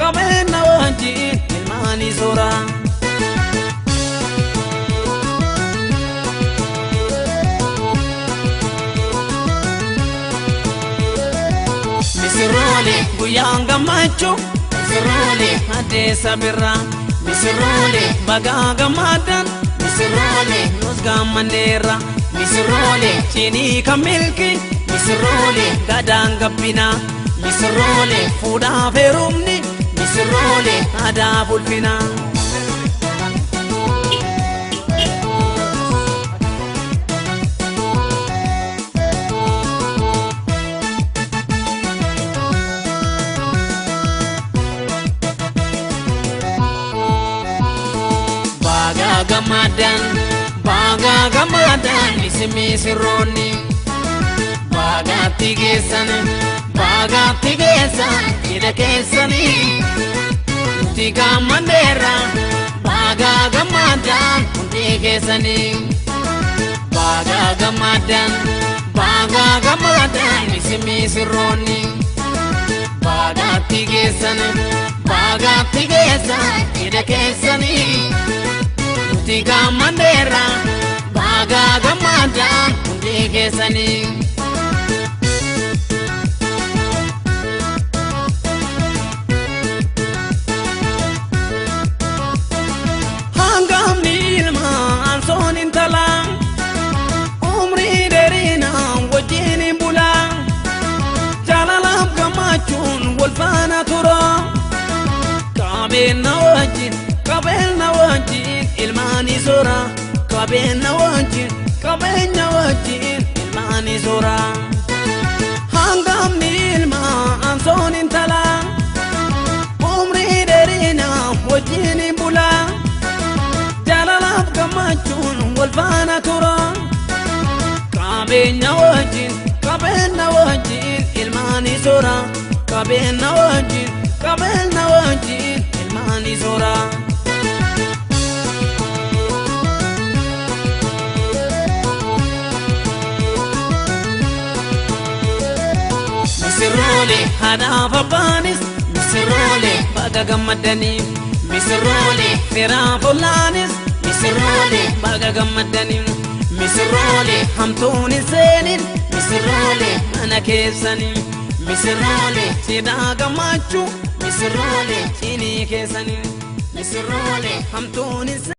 qabeenya wajjin ilmaanii soora. Misirroole guyyaan gammachuu, misirroole addeessa birraa, misirroole bagaa gammaddan, misirroole nus gammanneerra, misirroole cinii kan milki, misirroole gadaan gabbinaa, misirroole fuudhaaf heerumni, misirroole aadaa ulfinaa. Bagaa gammadan, bagaa gammadan, isin misirroonni. Bagaatti geessan, bagaatti geessan, cidha keessanii. Nuti gammanneerra, bagaa gammadan, hundi keessanii. Bagaa gammadan, bagaa gammadan, isin misirroonni. Bagaatti geessan, bagaatti geessan, cidha keessanii. Nuti gammanneerra, bagaa gammadan, hundi keessanii. Hangamni ilmaan soon intalaa, umrii dheerinaan wajjin hin bulaa, jaalalaaf gammachuun wal faana tura. Qabeenya wajjin, qabeenya wajjin ilmaanii soora. Qabeenya wajjin, qabeenya wajjin ilmaanii soora. Hangamni ilmaan soon intalaa, umrii dheerinaan wajjin hin bulaa, jaalalaaf gammachuun wal faana tura. Qabeenya wajjin, qabeenya wajjin ilmaanii soora. Qabeenya wajjin, qabeenya wajjin ilmaanii soora. Misirroole haadhaaf abbaanis, misirroole baga gammaddanii, misirroole firaaf ollaanis, misirroole baga gammaddanii, misirroole hamtuun hin seenin, misirroole mana keessanii, misirroole cidhaa gammachuu, misirroole cinii keessanii, misirroole hamtuun hin.